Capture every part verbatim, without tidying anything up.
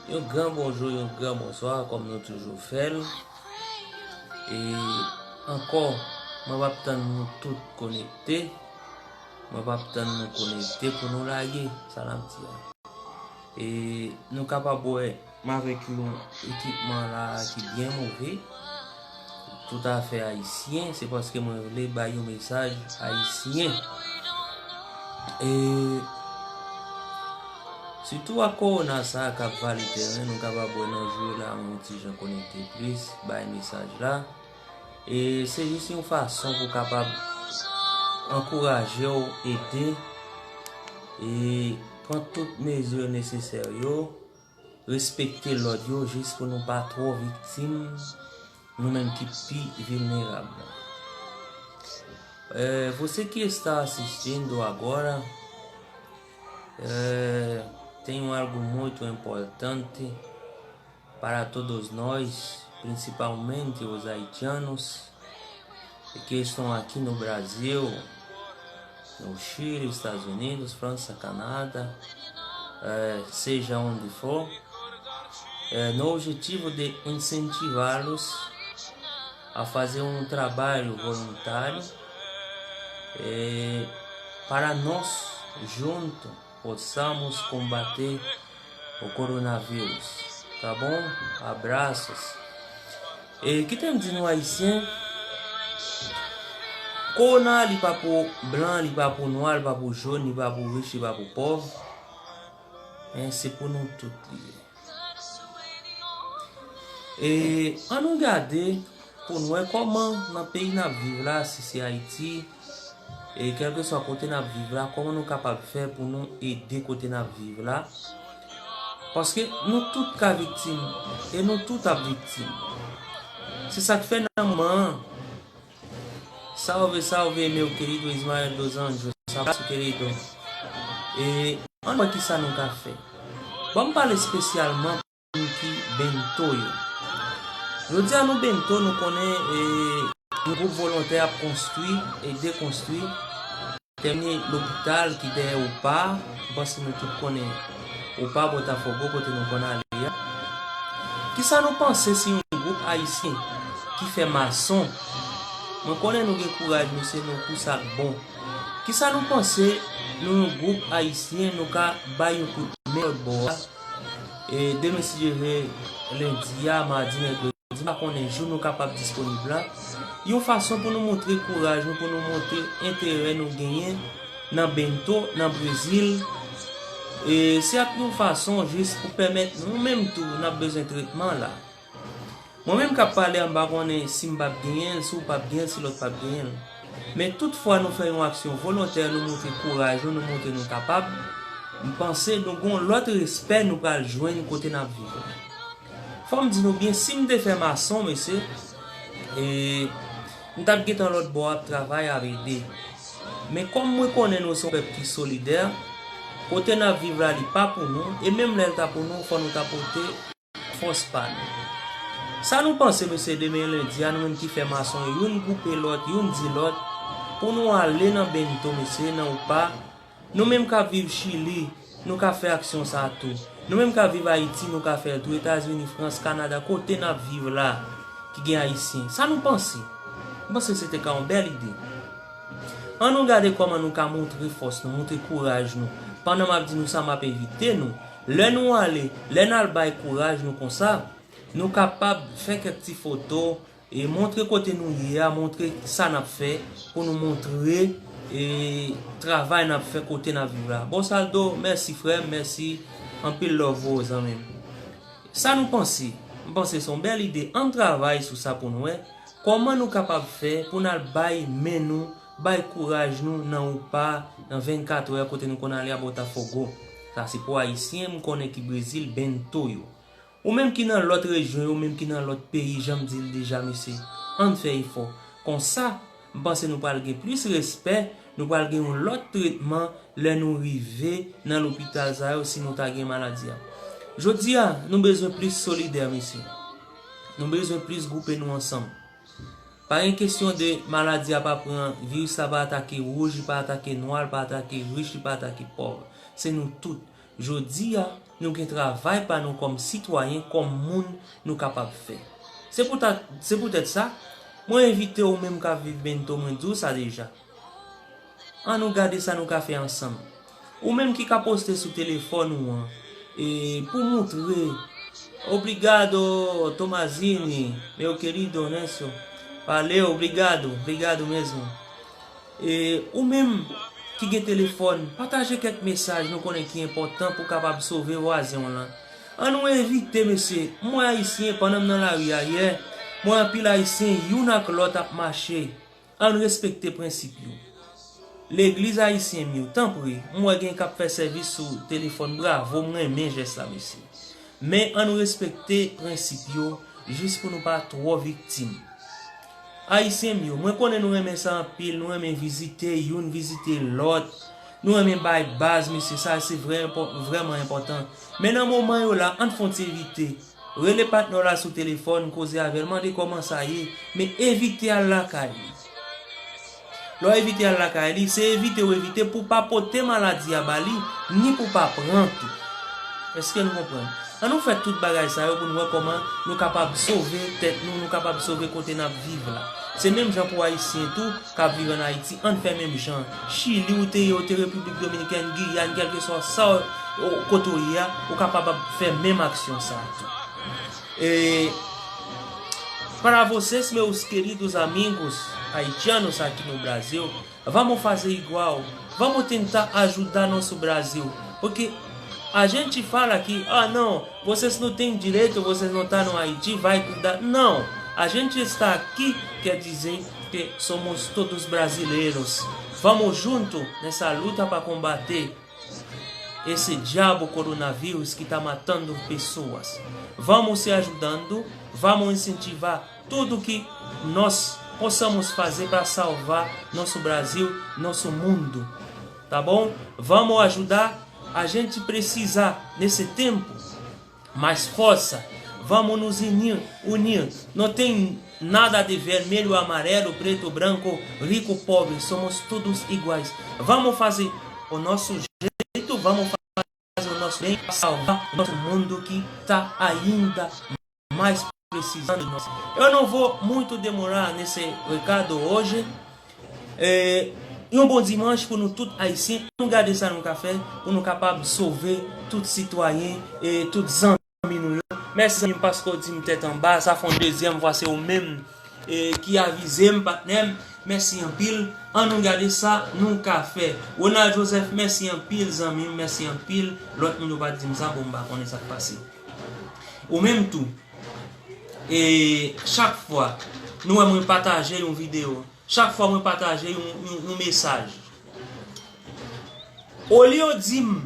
Yon gran bonjou, yon gran bonswa, kòm nou toujou fè l. E ankò, mwen p ap tann nou tout konekte. Mwen p ap tann nou konekte pou nou lage sa n ap di a. E nou kapab wè, m avèk yon ekipman la ki byen move, toutafè ayisyen, se paske mwen vle bay yon mesaj ayisyen. E sitou ak kowona sa a k ap vale tèren, nou kapab wè nan jou yo la, yon ti jan konekte plis, bay mesaj la. E se jis yon fason pou kapab ankouraje w, ede, e pran tout mezi nesesè yo, respekte lòd yo, jis pou nou pa twò viktim, nou menm ki pi vilnerab. Eh, você que está assistindo agora, eh, tenho algo muito importante para todos nós, principalmente os haitianos que estão aqui no Brasil, no Chile, Estados Unidos, França, Canadá, eh, seja onde for, eh, no objetivo de incentivá-los a fazer um trabalho voluntário, eh, para nós juntos possamos combater o coronavírus. Tá bom? Abraços. E kite m di nou ayisyen, kowona li pa pou blan, li pa pou nwa, li pa pou jòn, li pa pou rich, li pa pou pòv. Men se pou nou tout li ye. E ann nou gade pou n wè kòman nan peyi n ap viv la, si se Ayiti, e kèlkeswa kote n ap viv la, kòman nou kapab fè pou nou ede kote n ap viv la. Paske nou tout ka viktim, e nou tout ap viktim. Se sa k fè nan moman an, salve, salve, meu querido Ismael dos Anjos, abraço, querido. E ann wè kisa nou ka fè. Ban m pale espesyalman moun ki bento yo. Jodi a nou bento, nou konnen, e, yon gwoup volontè ap konstwi e dekonstwi, tèmine lopital ki dèyè Opa. M panse nou tout konnen Opa, Botafogo, kote nou konn ale a. Kisa nou panse si yon gwoup ayisyen ki fè mason, mwen konnen nou gen kouraj, mesye, nou pou sa k bon. Kisa nou panse nou yon gwoup ayisyen, nou ka bay yon kout men lòt bò a? E demen, si Dye vle, lendi a, madi, mèkredi, m pa konnen jou nou kapab disponib la. Yon fason pou nou montre kouraj nou, pou nou montre enterè nou genyen nan bento, nan Brezil. E se ap yon fason jis pou pèmèt nou menm tou, n ap bezwen tretman la. Mwen menm k ap pale a, m pa konnen si m p ap genyen l, si w p ap genyen l, si lòt p ap genyen l. Men toutfwa nou fè yon aksyon volontè, nou montre kouraj nou, nou montre nou kapab, m panse nou gon lòt respè nou pral jwenn kote n ap viv la. Fò m di nou byen, si m te fè mason, mesye, e, m t ap gentan lòt bò ap travay, ap ede. Men kòm mwen konnen nou se yon pèp ki solidè, kote n ap viv la, li pa pou nou, e menm lè l ta pou nou, fò nou ta pote fòs pa nou. Sa nou panse, mesye, demen lendi a, nou menm ki fè mason yo, youn gwoupe lòt, youn di lòt, pou nou ale nan bento, mesye, nan Opa. Nou menm k ap viv Chili, nou ka fè aksyon sa a tou. Nou menm k ap viv Ayiti, nou ka fè l tou. Etazini, Frans, Kanada, kote n ap viv la, ki gen Ayisyen. Sa nou panse? M panse se te ka yon bèl ide. Ann nou gade kòman nou ka montre fòs nou, montre kouraj nou. Pandan m ap di nou sa, m ap envite nou. Lè nou ale, lè n al bay kouraj nou konsa, nou kapab fè kèk ti foto e montre kote nou ye a, montre sa n ap fè, pou nou montre, e, travay n ap fè kote n ap viv la. Bon, Saldo, mèsi, frè m, mèsi. Anpil love pou ou, zanmi m. Sa nou panse? M panse se yon bèl ide. Ann travay sou sa pou nou wè kòman nou kapab fè pou n al bay men nou, bay kouraj nou nan Opa, nan vennkat è, kote nou konn ale a Botafogo. Sa se pou Ayisyen, m konnen ki Brezil, bento yo. Ou menm ki nan lòt rejyon yo, ou menm ki nan lòt peyi, jan m di l deja, mesye, ann fè efò. Konsa, m panse nou pral gen plis respè, nou pral gen yon lòt tretman lè nou rive nan lopital sa yo, si nou ta gen maladi a. Jodi a, nou bezwen plis solidè, mesye. Nou bezwen plis gwoupe nou ansanm. Pa gen kesyon de maladi a pa pran, viris la pa atake wouj, li pa atake nwa, li pa atake rich, li pa atake pòv. Se nou tout. Jodi a, nou gen travay pa nou kòm sitwayen, kòm moun nou kapab fè. Se pou ta, se poutèt sa, mwen envite ou menm k ap viv Bento, mwen di w sa deja. Ann nou gade sa nou ka fè ansanm. Ou menm ki ka poste sou telefòn ou an, e pou moutre, obrigado, Tomazini, meu querido, né, senhor? Valeu, obrigado, obrigado mesmo. E ou menm ki gen telefòn, pataje kèk mesaj nou konnen ki enpòtan pou kapab sove vwazen w lan. Ann nou evite, mesye, m wè Ayisyen, pandan m nan lari a yè, m wè anpil Ayisyen, youn ak lòt ap mache. Ann respekte prensip yo. Legliz ayisyen m yo, tanpri, m wè gen k ap fè sèvis sou telefòn, bravo, m renmen jès la, mesye. Men ann respekte prensip yo, jis pou nou pa twò viktim. Ayisyen m yo, mwen konnen nou renmen sa anpil, nou renmen vizite youn, vizite lòt, nou renmen bay baz, mesye, sa se vrè enpò-, vrèman enpòtan. Men nan moman yo la, ann fè yon ti evite. Rele patnè w la sou telefòn, koze avè l, mande kòman sa ye, men evite al lakay li. Lè w evite al lakay li, se evite w evite pou w pa pote maladi a ba li, ni pou w pa pran tou. Èske nou konprann? Ann nou fè tout bagay sa yo pou nou wè kòman nou kapab sove tèt nou, nou kapab sove kote n ap viv la. Se menm jan pou Ayisyen tou, k ap viv ann Ayiti, ann fè menm jan. Chili ou te ye, ou te Repiblik Dominikèn, Giyàn, kèlkeswa sa w, kote w ye a, ou kapab ap fè menm aksyon sa a tou. E, para vocês, meus queridos amigos haitianos aqui no Brasil, vamos fazer igual, vamos tentar ajudar nosso Brasil, porque a gente fala que, ah, não, vocês não têm direito, vocês não estão no Haiti, vai cuidar. Não, a gente está aqui, quer dizer que somos todos brasileiros. Vamos junto nessa luta para combater esse diabo coronavírus que está matando pessoas. Vamos se ajudando, vamos incentivar tudo que nós possamos fazer para salvar nosso Brasil, nosso mundo. Tá bom? Vamos ajudar. A gente precisa, nesse tempo, mais força. Vamos nos unir, unir. Não tem nada de vermelho, amarelo, preto, branco, rico, pobre. Somos todos iguais. Vamos fazer o nosso jeito, vamos fazer o nosso bem para salvar o nosso mundo que está ainda mais precisando de nós. Eu não vou muito demorar nesse recado hoje. É, e um bom dimanche pou nou tout Ayisyen. Nou gade sa nou ka fè pou nou kapab sove tout sitwayen e tout zanmi nou yo. Mèsi zanmi m paske w di m tèt anba. Sa fè yon dezyèm fwa se ou menm e, ki avize m, patnè m. Mèsi anpil. Ann nou gade sa nou ka fè. Ronald Joseph, mèsi anpil, zanmi m, mèsi anpil. Lòt moun yo pa t di m sa, bon, m pa konnen sa k pase. Ou menm tou. E chak fwa nou wè mwen pataje yon videyo, chak fwa mwen pataje yon, yon, yon mesaj, olye w di m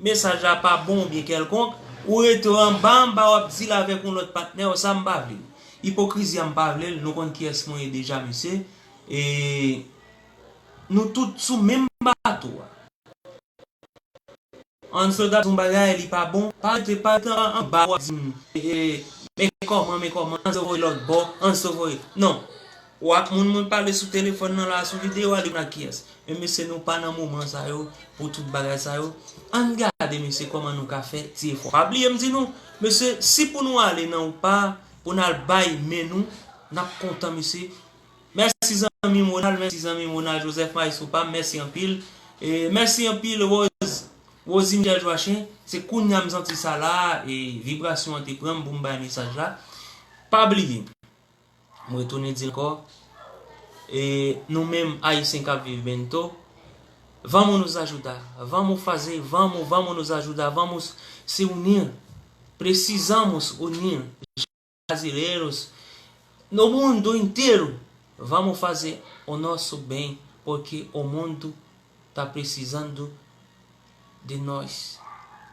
mesaj la pa bon oubyen kèlkonk, ou rete anba anba w ap di l avèk yon lòt patnè w, sa m pa vle. Ipokrizi a m pa vle l, nou konn kiyès mwen ye deja, mesye. E nou tout sou menm bato a. Ann sot ap di yon bagay, li pa bon, pa rete, pa rete an, anba w ap di m, e, e, men kòman, men kòman, ann se voye lòt bò, ann se voye. Non. W ap moun, moun pale sou telefòn nan la, sou videyo a, li konn ak kiyès. Men mesye, nou pa nan moman sa yo, pou tout bagay sa yo. Ann gade, mesye, kòman nou ka fè ti efò. Pa bliye m di nou, mesye, si pou nou ale nan ou pa, pou n al bay men nou, n ap kontan, mesye. Mèsi zanmi m Ronald, mèsi zanmi m Ronald Joseph, maestro pa m, mèsi anpil. E mèsi anpil Rose, Rosie Michel Joachim. Se kounye a m santi sa la, e vibrasyon an te pran m pou m bay mesaj la. Pa bliye, m retounen di l ankò, e nou menm Ayisyen k ap viv Bento, vamos nos ajudar, vamos fazer, vamos, vamos nos ajudar, vamos se unir, precisamos unir. Brasileiros, no mundo inteiro, vamos fazer o nosso bem, porque o mundo tá precisando de nós.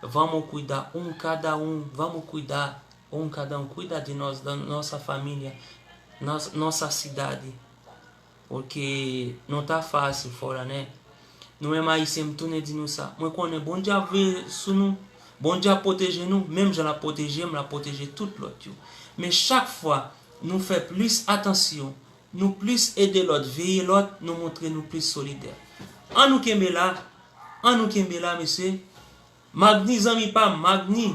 Vamos cuidar um cada um, vamos cuidar um cada um, cuida de nós, da nossa família, nos-, nossa cidade. Oke, nou ta fè a sou fò la, nè? Nou menm Ayisyen, m tounen di nou sa. Mwen konnen Bondye ap veye sou nou. Bondye ap pwoteje nou, menm jan l ap pwoteje m, l ap pwoteje tout lòt yo. Men chak fwa nou fè plis atansyon, nou plis ede lòt, veye lòt, nou montre nou plis solidè. Ann nou kenbe la, ann nou kenbe la, mesye. Magni, zanmi pa m, Magni,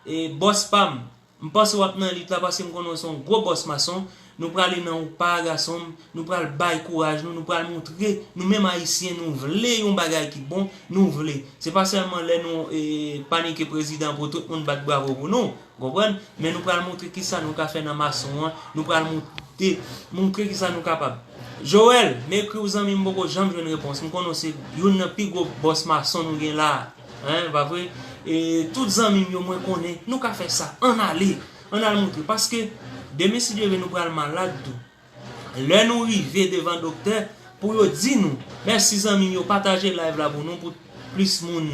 e bòs pa m, m panse w ap nan lit la paske m konnen w se yon gwo bòs mason. Nou prale nan ou pa, gason m. Nou pral bay kouraj nou, nou pral montre nou menm Ayisyen nou vle yon bagay ki bon, nou vle. Se pa sèlman lè nou e, panike prezidan pou tout moun bat bravo pou nou, w konprann? Men nou pral montre kisa nou ka fè nan mason an, nou pral montre, montre kisa nou kapab. Joel, m ekri w zanmi m poko janm jwenn repons. M konnen w se youn nan pi gwo bòs mason nou gen la. Hein, pa vre? E tout zanmi m yo mwen konnen, nou ka fè sa. Ann ale, ann al montre. Paske demen si Dye vle nou pral malad tou. Lè nou rive devan doktè, pou yo di nou, mèsi zanmi m yo, pataje live la pou nou, pou plis moun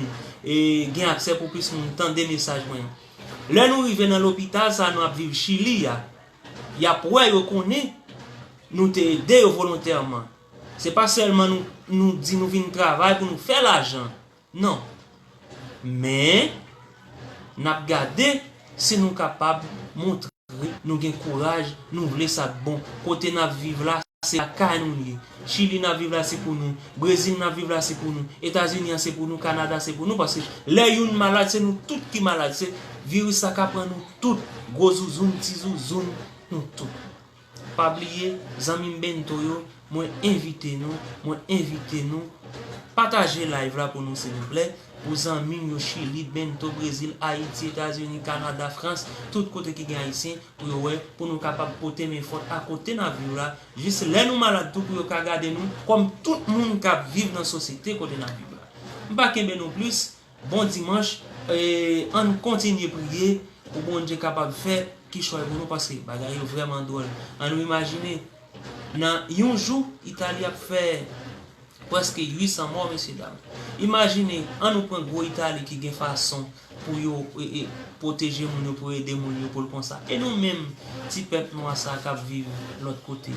e, gen aksè, pou plis moun tande mesaj mwen an. Lè nou rive nan lopital sa nou ap viv Chili a, y ap wè yo konnen nou te ede yo volontèman. Se pa sèlman nou, nou di nou vin travay pou nou fè lajan. Non. Men, n ap gade si nou kapab montre nou gen kouraj, nou vle sa k bon. Kote n ap viv la, se lakay nou l ye. Chili n ap viv la, se pou nou. Brezil n ap viv la, se pou nou. Etazini an, se pou nou. Kanada, se pou nou. Paske lè youn malad, se nou tout ki malad. Se viris la ka pran nou tout. Gwo zouzoun, ti zouzoun, nou tout. Pa bliye, zanmi m Bento yo, mwen envite nou, mwen envite nou, pataje live la pou nou silvouplè, pou zanmi m yo Chili, Bento, Brezil, Ayiti, Etazini, Kanada, Frans, tout kote ki gen Ayisyen, pou yo wè, pou nou kapab pote men fòt a kote n ap viv la, jis lè nou malad tou pou yo ka gade nou kòm tout moun k ap viv nan sosyete kote n ap viv la. M pa kenbe nou plis, Bon dimanch, e, ann kontinye priye pou Bondye kapab fè kichòy pou nou, paske bagay yo vrèman dwòl. Ann nou imajine, nan yon jou, Itali ap fè prèske uit san mò, mesye dam. Imajine, ann nou pran gwo Itali ki gen fason pou yo e, e, pwoteje moun yo, pou yo ede moun yo, pou l konsa. E nou menm, ti pèp nwa sa k ap viv lòt kote.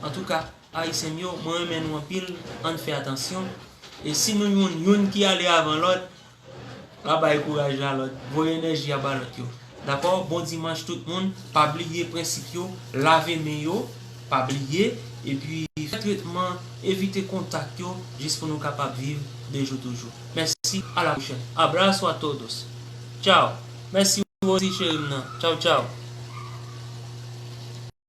Antouka, Ayisyen m yo, mwen renmen nou anpil, ann fè atansyon. E si nou youn, youn ki ale avan lòt, pa bay kouraj a lòt, voye enèji a ba lòt yo. Dakò? Bon dimanch tout moun, pa bliye prensip yo, lave men yo, pa bliye, epi fè tretman, evite kontak yo, jis pou nou kapab viv de jou toujou. Mèsi, a la pwochèn. Abrazo a todos. Tchao. Mèsi Rosie cheri m nan. Tchao, tchao.